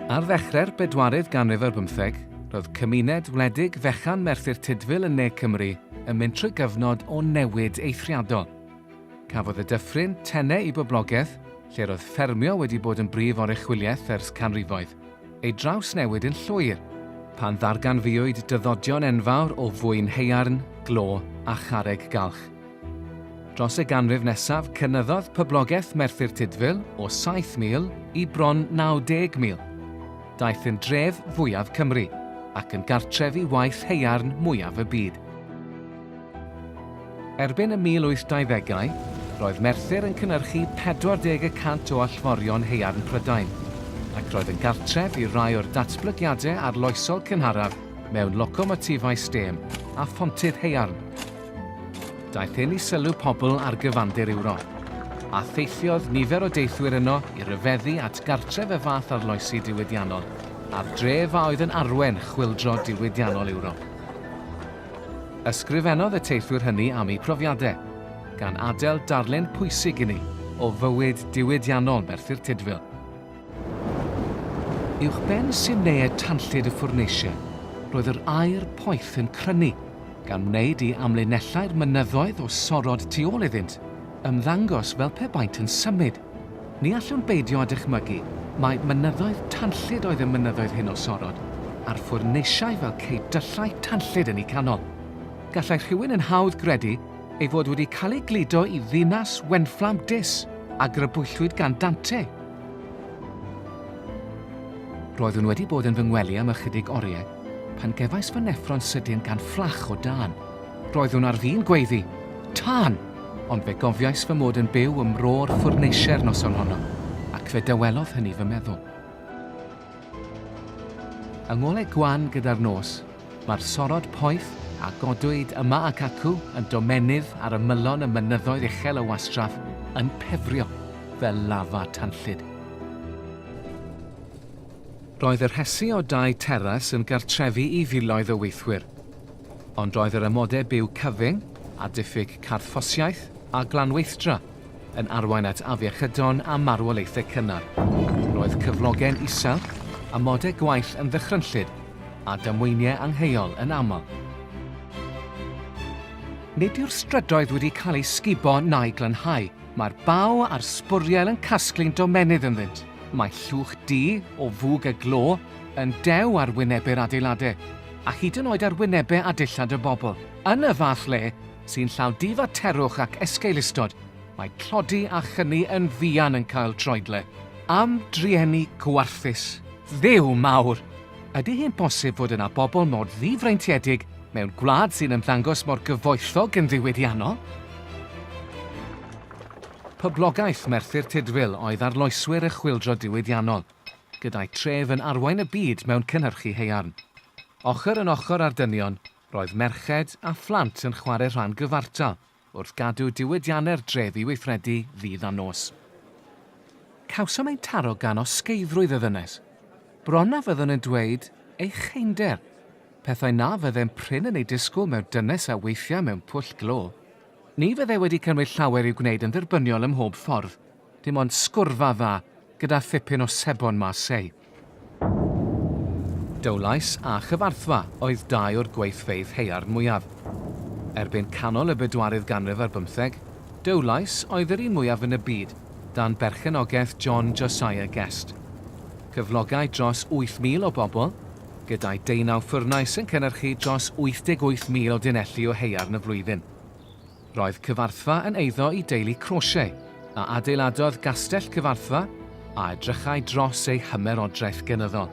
Ar ddechrau'r bedwaredd ganrif ar bymtheg, roedd cymuned wledig fechan Merthyr Tudful yn ne Cymru yn mynd trwy gyfnod o newid eithriadol. Cafodd y dyffryn tenau ei boblogaeth, lle roedd ffermio wedi bod yn brif oruchwyliaeth ers canrifoedd, ei drawsnewid yn llwyr pan ddarganfuwyd dyddodion enfawr o fwyn haearn, glo a charreg galch. Dros y ganrif nesaf, cynyddodd poblogaeth Merthyr Tudful o 7,000 i bron 90,000. Daeth yn dref fwyaf Cymru, ac yn gartref i waith haearn mwyaf y byd. Erbyn y 1820au, roedd Merthyr yn cynhyrchu 40 y cant o allforion haearn Prydain, ac roedd yn gartref i rai o'r datblygiadau arloesol cynharaf mewn locomotifau stêm a phontydd haearn. Daeth hyn i sylw pobl ar gyfandir Ewrop, a theithiodd nifer o deithwyr yno i ryfeddu at gartref y fath arloesi diwydiannol, a'r dref a oedd yn arwen chwyldro diwydiannol Ewrop. Ysgrifennodd y teithwyr hynny am eu profiadau, gan adael darlun pwysig i ni o fywyd diwydiannol Merthyr Tudful. Uwchben simneiau tanllyd y ffwrneisiau, roedd yr aer poeth yn crynu, gan wneud i amlinellau'r mynyddoedd o sorod tu ôl iddynt ymddangos fel pe baent yn symud. Ni allwn beidio â dychmygu mai mynyddoedd tanllyd oedd y mynyddoedd hyn o sorod, a'r ffwrneisiau fel ceudyllau tanllyd yn eu canol. Gallai rhywun yn hawdd gredu ei fod wedi cael ei gludo i ddinas wenfflam dus a grybwyllwyd gan Dante. Roeddwn wedi bod yn fy ngwely am ychydig oriau pan gefais fy neffro'n sydyn gan fflach o dân. Roeddwn ar fin gweiddi, Tân! Ond fe gofiais fy mod yn byw ym mro'r ffwrneisiau'r noson honno, ac fe dawelodd hynny fy meddwl. Yng ngolau gwan gyda'r nos, Mae'r sorod poeth a godwyd yma ac acw yn domennydd ar ymylon y mynyddoedd uchel o wastraff yn pefrio fel lafa tanllyd. Roedd y rhesi o dai teras yn gartrefi i filoedd o weithwyr. Ond roedd yr amodau byw cyfyng, a diffyg carthffosiaeth a glanweithdra, yn arwain at afiechydon a marwolaethau cynnar. Roedd cyflogau'n isel, amodau gwaith yn ddychrynllyd, a damweiniau angheuol yn aml. Nid yw'r strydoedd wedi cael eu sgubo na'u glanhau. Mae'r baw a'r sbwriel yn casglu'n domennydd ynddynt. Mae llwch du o fwg a glo yn dew ar wynebau'r adeiladau, a hyd yn oed ar wynebau a dillad y bobl. Yn y fath le, sy'n llawn difaterwch ac esgeulustod, mae tlodi a chyni yn fuan yn cael troedle. Am drueni gwarthus! Dduw mawr! Ydy hi'n bosib fod yna bobl mor ddifreintiedig mewn gwlad sy'n ymddangos mor gyfoethog yn ddiwydiannol? Poblogaeth Merthyr Tudful oedd arloeswyr y chwyldro diwydiannol, gyda'i tref yn arwain y byd mewn cynhyrchu haearn. Ochr yn ochr â'r dynion, roedd merched a phlant yn chwarae rhan gyfartal wrth gadw diwydiannau'r dref i weithredu ddydd a nos. Cawsom ein taro gan osgeiddrwydd y ddynes. Bron na fyddwn yn dweud ei cheinder. Pethau na fyddem prin yn eu disgwyl mewn dynes a weithia mewn pwll glo. Ni fyddai wedi cymryd llawer i'w gwneud yn dderbyniol ym mhob ffordd, dim ond sgwrfa dda gyda thipyn o sebon Marseille. Dowlais a Chyfarthfa oedd dau o'r gweithfeydd haearn mwyaf. Erbyn canol y bedwaredd ganrif ar bymtheg, Dowlais oedd yr un mwyaf yn y byd, dan berchenogaeth John Josiah Guest. Cyflogai dros 8,000 o bobl, gyda'i deunaw ffwrnais yn cynhyrchu dros 88,000 o dunelli o haearn y flwyddyn. Roedd Cyfarthfa yn eiddo i deulu Crawshay, a adeiladodd Gastell Cyfarthfa, a edrychai dros ei hymerodraeth gynyddol.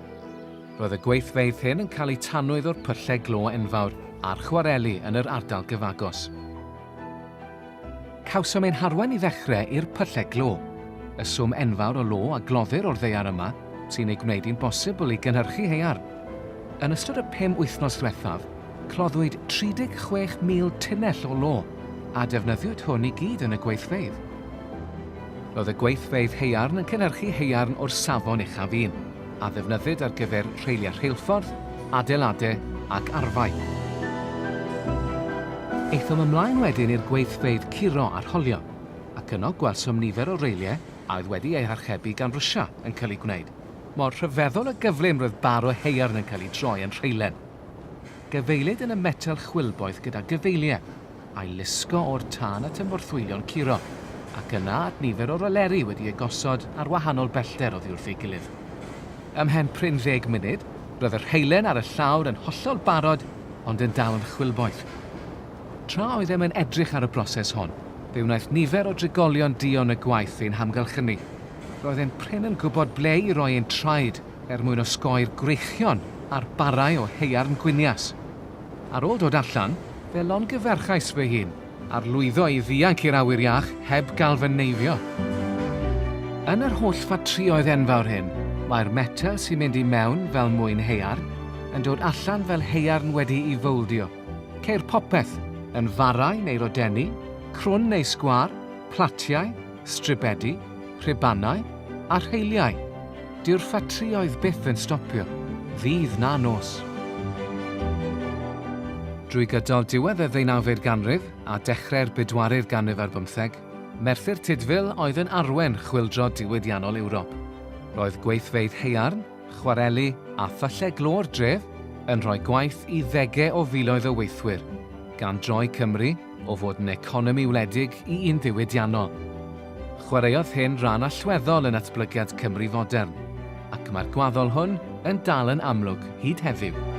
Roedd y gweithfeydd hyn yn cael eu tanwydd o'r pyllau glo enfawr a'r chwareli yn yr ardal gyfagos. Cawsom ein harwain i ddechrau i'r pyllau glo, y swm enfawr o lo a gloddir o'r ddaear yma sy'n ei gwneud hi'n bosibl i gynhyrchu haearn. Yn ystod y pum wythnos ddiwethaf, Claddwyd 36,000 tunnell o lo, a defnyddiwyd hwn i gyd yn y gweithfeydd. Roedd y gweithfeydd haearn yn cynhyrchu haearn o'r safon uchaf un, a ddefnyddid ar gyfer rheiliau rheilffordd, adeiladau ac arfau. Aethom ymlaen wedyn i'r gweithfeydd curo a rholio, ac Ac yno gwelsom nifer o reiliau a oedd wedi eu harchebu gan Rwsia yn cael eu gwneud. Mor rhyfeddol o gyflym roedd bar o haearn yn cael ei droi yn rheilen. Gefeilid yn y metel chwilboeth gyda gefeiliau, a'i lusgo o'r tân at y morthwylion curo, ac yna at nifer o roleri wedi eu gosod ar wahanol bellter oddi wrth ei gilydd. Ymhen prin ddeg munud, roedd y rheilen ar y llawr yn hollol barod ond yn dal yn chwilboeth. Tra oeddem yn edrych ar y broses hon, fe wnaeth nifer o drigolion duon y gwaith ein hamgylchynu. Roeddem prin yn gwybod ble i roi ein traed er mwyn osgoi'r gwreichion a'r barrau o haearn gwynias. Ar ôl dod allan, fe longyfarchais fy hun ar lwyddo i ddianc i'r awyr iach heb gael fy neifio. Yn yr holl ffatrïoedd enfawr hyn, mae'r metel sy'n mynd i mewn fel mwyn haearn yn dod allan fel haearn wedi'i fowldio. Ceir popeth, yn farrau neu rodenni, crwn neu sgwâr, platiau, stribedi, rhubanau a rheiliau. Dyw'r ffatrïoedd byth yn stopio, ddydd na nos. Drwy gydol diwedd y ddeunawfed ganrif a dechrau'r bedwaredd ganrif ar bymtheg, Merthyr Tudful oedd yn arwen chwyldro diwydiannol Ewrop. Roedd gweithfeydd haearn, chwareli a phyllau glo'r dref yn rhoi gwaith i ddegau o filoedd o weithwyr, gan droi Cymru o fod yn economi wledig i un ddiwydiannol. Chwaraeodd hyn ran allweddol yn natblygiad Cymru fodern, ac mae'r gwaddol hwn yn dal yn amlwg hyd heddiw.